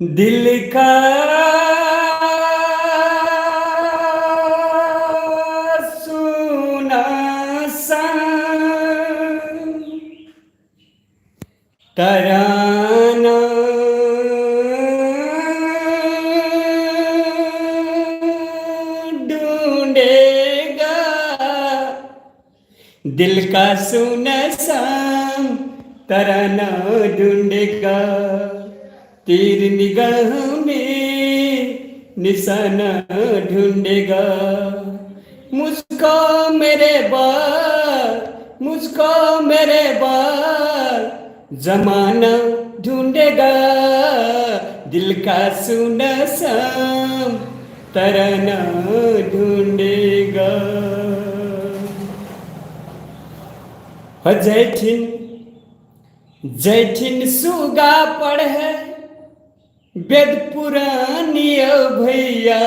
दिल का सुना सा तराना ढूंढेगा, दिल का सुना शाम तराना ढूंढेगा, तीर निगाह में निशाना ढूंढेगा। मुझको मेरे बाल, मुझको मेरे बाल जमाना ढूंढेगा, दिल का सुना शाम तराना ढूंढेगा। हो जैठिन जैठिन सुगा पढ़े वेद पुरानिय भैया,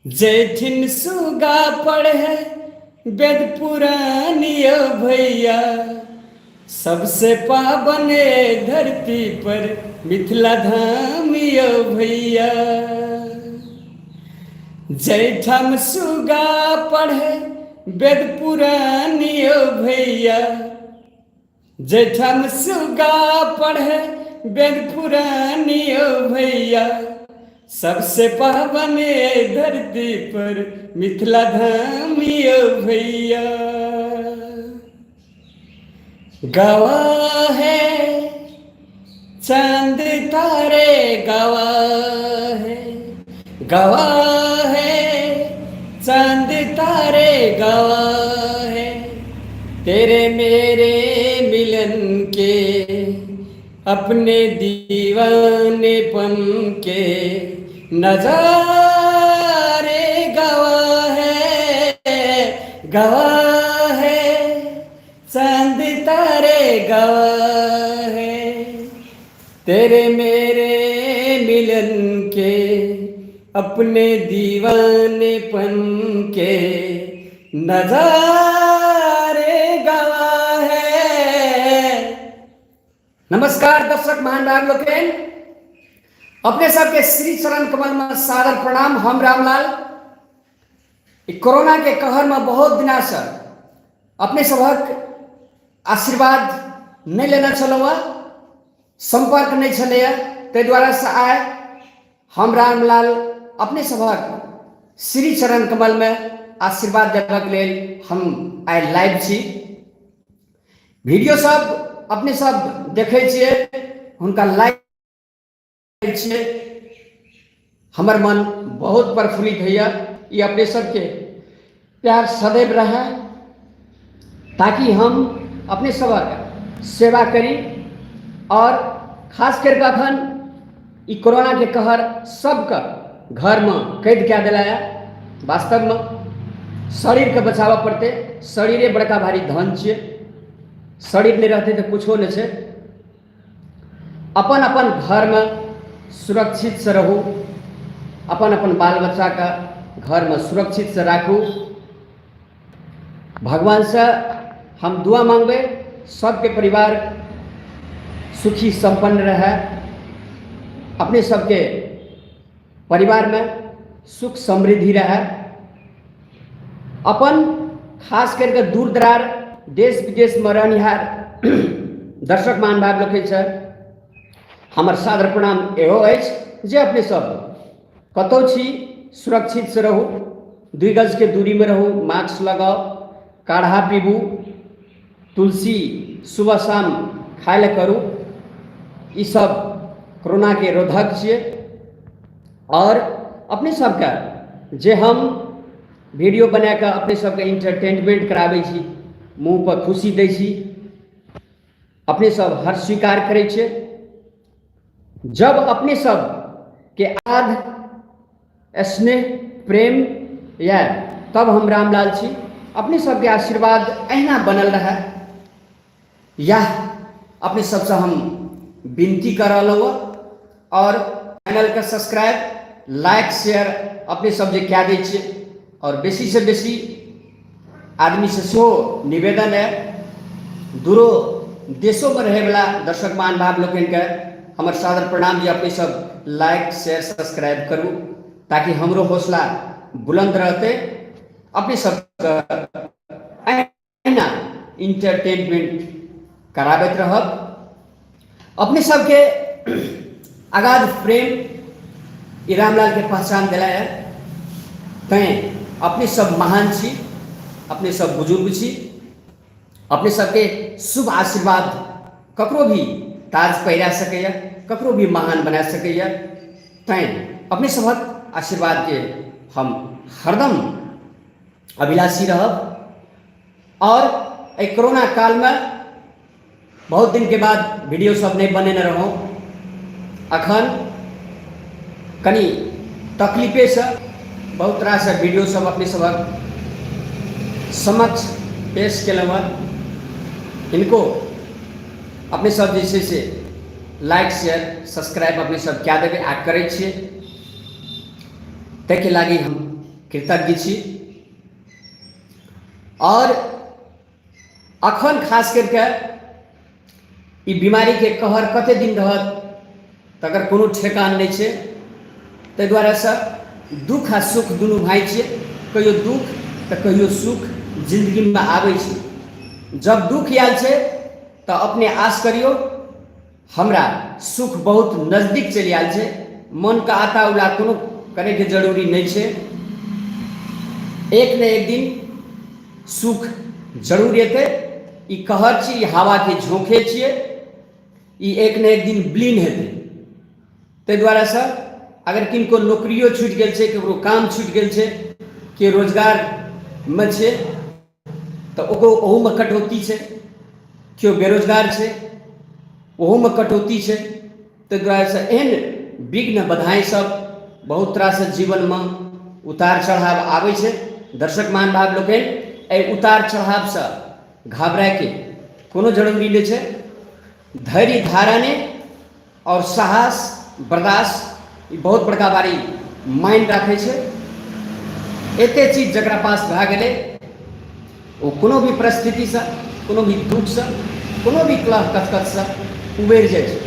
जैठिन सुगा पढ़े वेद पुरानिय भैया, सबसे पावन धरती पर मिथिला धाम यो भैया। जैठाम सुगा पढ़े वेद पुराण यो भैया, जैठाम सुगा पढ़े वेद पुराण यो भैया, सबसे पावन धरती पर मिथिला धाम यो भैया। गवाह है चांद तारे, गवाह है, गवाह है चांद तारे, गवाह है तेरे मेरे मिलन के, अपने दीवानेपन के नजारे गवाह है, गवाह है चांद तारे, गवाह है तेरे मेरे मिलन के, अपने दीवानेपन के नजारे गवाह है। नमस्कार दर्शक महानुभाव लोकनि, अपने सबके श्री चरण कमल में सादर प्रणाम। हम रामलाल ई कोरोना के कहर में बहुत दिना से अपने सबहक आशीर्वाद नहीं लेने छलहुँ हँ, संपर्क नहीं छलैया, ताहि दुआरे से आइ हम रामलाल अपने सबहक श्री चरण कमल में आशीर्वाद देबाक लेल हम आइ लाइव छी। वीडियो सब अपने सब देखै छियै, हुनका लाइक छियै, हमर मन बहुत प्रफुल्लित होइए। ई अपने सबके प्यार सदैव रहए ताकि हम अपने सबक सेवा करी। और खास करि कऽ अखन ई कोरोनाके कहर सबके घरमे कैद कए देला है। वास्तवमे शरीरके बचाबऽ पड़तै, शरीरे बड़का भारी धन छियै, शरीर नहि रहतै तऽ कुछो नहि छै। अपन अपन घरमे सुरक्षितसँ रहू, अपन अपन बाल बच्चाके घरमे सुरक्षितसँ राखू। भगवानसँ हम दुआ मांगबै सबके परिवार सुखी सम्पन्न रहए, अपने सबके परिवारमे सुख समृद्धि रहए। अपन खास करिके दूर दरार देश विदेशमे रहनिहार दर्शक महानुभाव लोकनिसँ हमर सादर प्रणाम इहो अछि जे अपने सब कतहु छी सुरक्षितसँ रहू, 2 गजके दूरीमे रहू, मास्क लगाउ, काढ़ा पीबू, तुलसी सुबह शाम खाय लए करू। ई सब कोरोनाके रोधक छियै। आओर अपने सबके जे हम वीडियो बनाकऽ अपने सबके इंटरटेनमेंट कराबै छी, मुँहपर खुशी दै छी, अपने सब हर स्वीकार करै छियै। जब अपने सबके आध स्नेह प्रेम यऽ तब हम रामलाल छी। अपने सबके आशीर्वाद अहिना बनल रहए, यह अपने सबसँ हम विनती कर रहलहुँ हँ। और चैनलके सब्सक्राइब लाइक शेयर अपने सब जे कए दै छियै, और बेसीसँ बेसी आदमीसँ सेहो निवेदन है, दूरो देशोमे रहैवला दर्शक महानुभाव लोकनिके हमर सादर प्रणाम जे अपने सब लाइक शेयर सब्सक्राइब करू ताकि हमरो हौसला बुलंद रहते। अपने सबके एहिना इंटरटेनमेंट कराबैत रहब। अपने सबके अगाध प्रेम ई रामलाल के पहचान दिलाया, तैं अपने सब महान छी, अपने सब बुजुर्ग छी। अपने सबके शुभ आशीर्वाद ककरो भी ताज पहिरा सकैए, ककरो भी महान बना सकैए। तैं अपने सभक आशीर्वादके हम हरदम अभिलाषी रहब। और एहि कोरोना कालमे बहुत दिनके बाद वीडियो सब नहि बनेने रहौं, अखन कनि तकलीफेसँ बहुत रास वीडियो सब अपने सभक समक्ष पेश केलहुँ हँ। हिनको अपने सब जे छै से लाइक शेयर सब्सक्राइब अपने सब कए देबै आ करै छियै, ताहिके लागि हम कृतज्ञ छी। और अखन खास करिके ई बीमारीके कहर कते दिन रहत तकर कोनो ठेकान नहि छै। ताहि दुआरेसँ दुःख आ सुख दुनू भाइ छियै, कहियो दुःख तऽ कहियो सुख जिन्दगीमे आबै छै। जब दुःख आयल छै तऽ अपने आश करियौ हमरा सुख बहुत नजदीक चलि आयल छै। मनके आता उला कोनो करैके जरूरी नहि छै, एक ने एक दिन सुख जरूर एतै। ई कहर छी, ई हवाके झोंके छियै, ई एक ने एक दिन विलीन हेतै। ताहि दुआरेसँ अगर किनको नौकरियो छूटि गेल छै, ककरो काम छूटि गेल छै, के रोजगारमे छै तऽ ओकरो ओहूमे कटौती छै, केओ बेरोजगार छै ओहूमे कटौती छै। ताहि दुआरेसँ एहन विघ्न बधाई सब बहुत रास जीवनमे उतार चढ़ाव आबै छै। दर्शक महानुभाव लोकनि, एहि उतार चढ़ावसँ घबरायके कोनो जरूरी नहि छै। धैर्य धारणे और साहस बर्दाश्त ई बहुत बड़का बारी मानि राखै छै। एते चीज जकरा पास भए गेलै ओ कोनो भी परिस्थितिसँ, कोनो भी दुःखसँ, कोनो भी कलह कचकचसँ उबरि जाइ छै।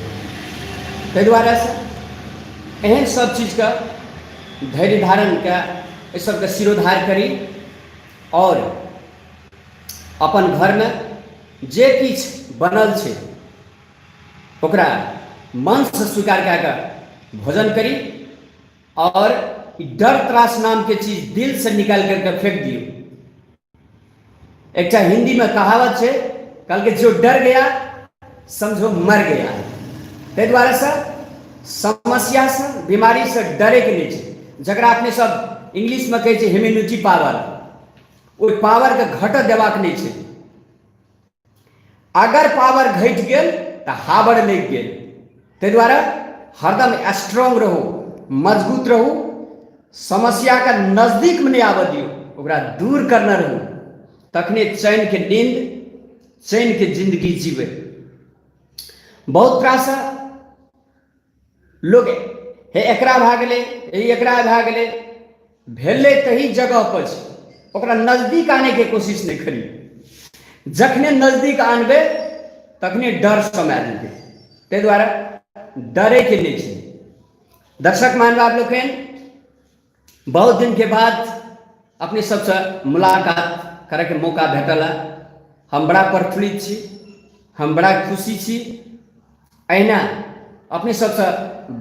ताहि दुआरेसँ एहन सब चीजके धैर्य धारण कए एहि सबके शिरोधार करी और अपन घरमे जे किछु बनल छै ओकरा मनसँ स्वीकार कए कऽ भोजन करी और डर त्रास नामके चीज दिलसँ निकालि करके फेंक दियौ। एकटा हिंदीमे कहावत छै, कहलकै जो डर गया समझो मर गया। ताहि दुआरेसँ समस्यासँ बीमारीसँ डरैके नहि छै। जकरा अपने सब इंग्लिशमे कहै छै इम्यूनिटी पावर, ओहि पावरके घटऽ देबाक नहि छै। अगर पावर घटि गेल तऽ हावर लागि गेल। ताहि दुआरे हरदम स्ट्रांग रहू, मजबूत रहू, समस्याके नजदीकमे नहि आबऽ दियौ, ओकरा दूर करने रहू, तखने चैनके नींद, चैनके जिंदगी जीबै। बहुत रास लोग हे एकरा भए गेलै, हे एकरा भए गेलै, भेलै तही जगह पर छै, ओकरा नजदीक आनैके कोशिश नहि करी। जखने नजदीक आनबै तखने डर समा जेतै। ताहि दुआरे डरैके नहि छै। दर्शक महानुभाव लोकनि, बहुत दिनके बाद अपने सबसँ मुलाकात करैके मौका भेटल है। हम बड़ा प्रफुल्लित छी, हम बड़ा खुशी छी। अहिना अपने सबसँ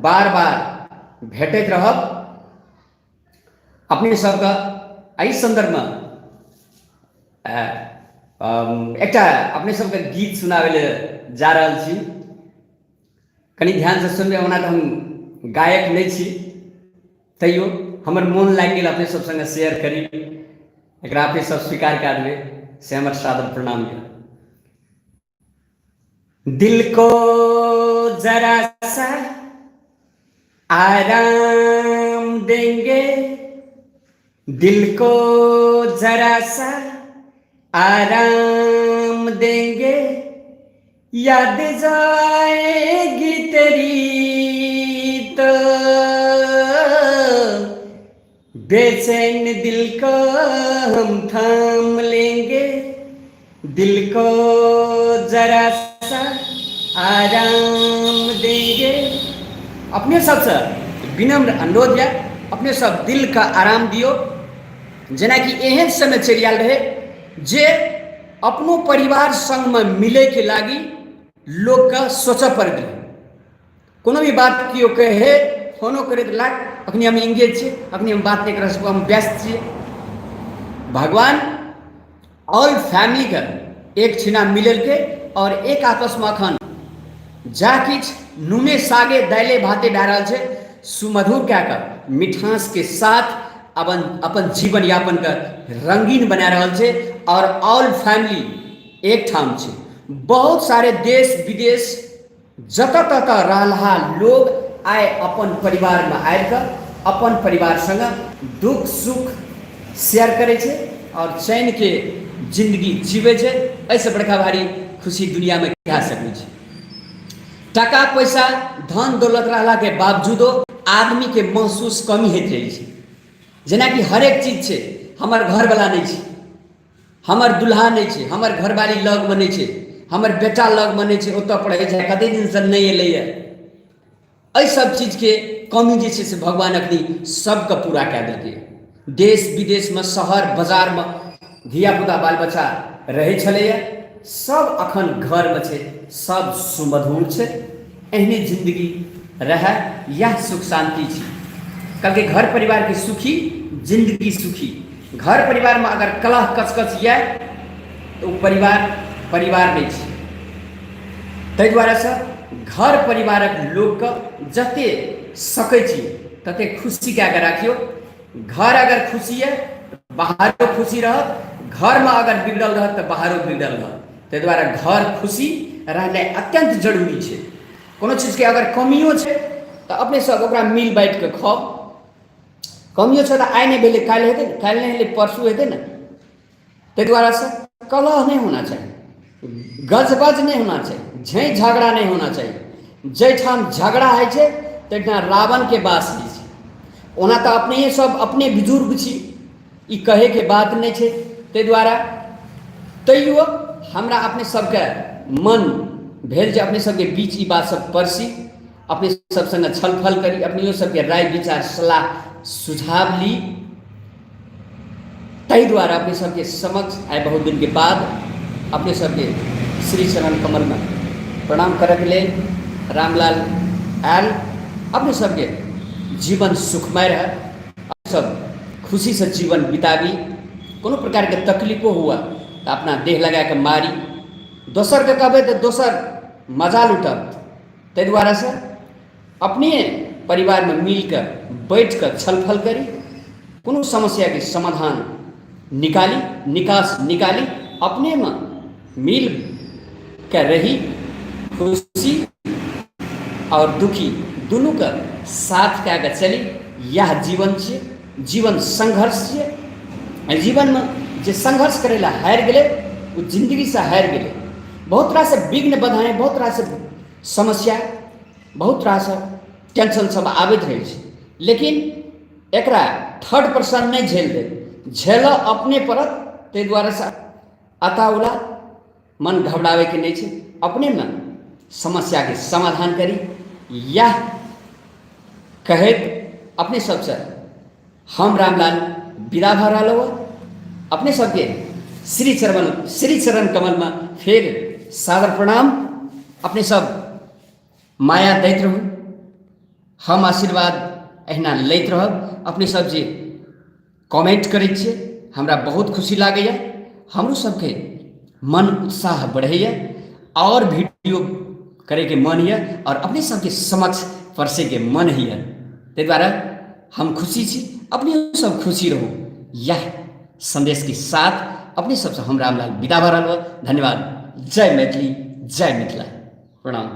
बार बार भेटैत रहब। अपने सबके एहि सन्दर्भमे एकटा अपने सबके गीत सुनाबै लए जा रहल छी। कनि ध्यानसँ सुनबै, ओना तऽ हम गायक नहि छी, तैयो हमर मोन लागि गेल अपने सब सङ्गे शेयर करी, एकरा अपने सब स्वीकार कए देबै से हमर सादर प्रणाम यऽ। दिल को जरा सा आराम देंगे, दिल को जरा सा आराम देंगे, याद जाएगी तेरी तो बेचैन दिल को हम थाम लेंगे, दिल को जरा सा आराम देंगे। अपने सबसँ विनम्र अनुरोध यऽ, अपने सब दिलके आराम दियौ। जेनाकि एहन समय चलि आयल रहै जे अपनो परिवार सङ्गमे मिलैके लागी लोकके सोचऽ पड़ैत रहै। कोनो भी बात केओ कहै, फोनो करैत लाग, अखनी हम इंगेज छियै, अखनी हम बात नहि कऽ सकब, हम व्यस्त छियै। भगवान ऑल फैमिलीके एक छिना मिलेलकै आओर एक आपसमे अखन जा किछु नूने सागे दाइले भाते भए रहल छै, सुमधुर कए कऽ मिठासके साथ अपन अपन जीवन यापनके रंगीन बना रहल छै आओर ऑल फैमिली एकठाम छै। बहुत सारे देश विदेश जतऽ ततऽ रहलहा लोग आइ अपन परिवारमे आबि कऽ अपन परिवार सङ्गे दुःख सुख शेयर करै छै आओर चैनके जिन्दगी जीबै छै। एहिसँ बड़का भारी खुशी दुनिआँमे भए सकै छै? टाका पैसा धन दौलत रहलाके बावजूदो आदमीके महसूस कमी होइत रहै छै। जेनाकि हरेक चीज छै, हमर घरवला नहि छै, हमर दुल्हा नहि छै, हमर घरवाली लगमे नहि छै, हमर बेटा लगमे नहि छै, ओतऽ पढ़ै छै, कते दिनसँ नहि एलैए, एहि सब चीजके कमी जे छै से भगवान अखनी सबके पूरा कए देलकै। देश विदेशमे शहर बाजारमे धियापुता बाल बच्चा रहै छलैए, सब अखन घरमे छै, सब सुमधुर छै। एहने जिन्दगी रहए, इएह सुख शान्ति छी। कहलकै घर परिवारके सुखी जिन्दगी सुखी। घर परिवारमे अगर कलह कचकच यऽ तऽ ओ परिवार परिवार नहि छी। ताहि दुआरेसँ घर परिवारक लोकके जते सकै छी तते खुशी कए कऽ राखियौ। घर अगर खुशी यऽ बाहरो खुशी रहत, घरमे अगर बिगड़ल रहत तऽ बाहरो बिगड़ल रहत। ताहि दुआरे घर खुशी रहनाइ अत्यन्त जरूरी छै। कोनो चीजके अगर कमियो छै तऽ अपने सब ओकरा मिल बाँटि कऽ खाउ। कमियो छै तऽ आइ नहि भेलै काल्हि हेतै ने, काल्हि नहि भेलै परसू हेतै ने। ताहि दुआरेसँ कलह नहि होना चाही, गजबज नहि होना चाही, झै झगड़ा नहि होना चाही। जाहिठाम झगड़ा होइ छै ताहिठाम रावणके वास होइ छै। ओना तऽ अपनहिए सब अपने बुजुर्ग छी, ई कहैके बात नहि छै, ताहि दुआरे तैयो हमरा अपने सबके मन भेल जे अपने सबके बीच ई बात सब परसी, अपने सब सङ्गे छलफल करी, अपनियो सबके राय विचार सलाह सुझाव ली। ताहि दुआरे अपने सबके समक्ष आइ बहुत दिनके बाद अपने सबके श्री चरण कमलमे प्रणाम करैके लेल रामलाल आयल। अपने सबके जीवन सुखमय रहै, सब खुशीसँ जीवन बिताबी। कोनो प्रकारके तकलीफो हुए तऽ अपना देह लगाके मारी, दोसरके कहबै तऽ दोसर मजा लूटत। ताहि दुआरेसँ अपने परिवारमे मिलके बैठिकऽ छलफल करी, कोनो समस्याके समाधान निकाली, निकास निकाली, अपनेमे मिलके रही। खुशी आओर दुखी दुनूके साथ कए कऽ चली, इएह जीवन छियै। जीवन संघर्ष छियै। एहि जीवनमे जे संघर्ष करै लए हारि गेलै ओ जिन्दगीसँ हारि गेलै। बहुत रास विघ्न बाधाएँ, बहुत रास समस्या, बहुत रास टेंशन सब आबैत रहै छै, लेकिन एकरा थर्ड पर्सन नहि झेल देत, झेलऽ अपने पड़त। ताहि दुआरेसँ अताउला मन घबराबैके नहि छै, अपनेमे समस्याके समाधान करी। इएह कहैत अपने सबसँ हम रामलाल विदा भऽ रहलहुँ हँ। अपने सबके श्री चरण कमलमे फेर सादर प्रणाम। अपने सब माया दैत रहू, हम आशीर्वाद एहिना लैत रहब। अपने सब जे कमेंट करै छियै हमरा बहुत खुशी लागैए, हमरो सबके मन उत्साह बढ़ैए आओर वीडियो करैके मन यऽ आओर अपने सबके समक्ष परसैके मन होइए। ताहि दुआरे हम खुशी छी, अपने सब खुशी रहू, इएह सन्देशके साथ अपने सबसँ हम रामलाल विदा भऽ रहल। धन्यवाद। जय मैथिली, जय मिथिला। प्रणाम।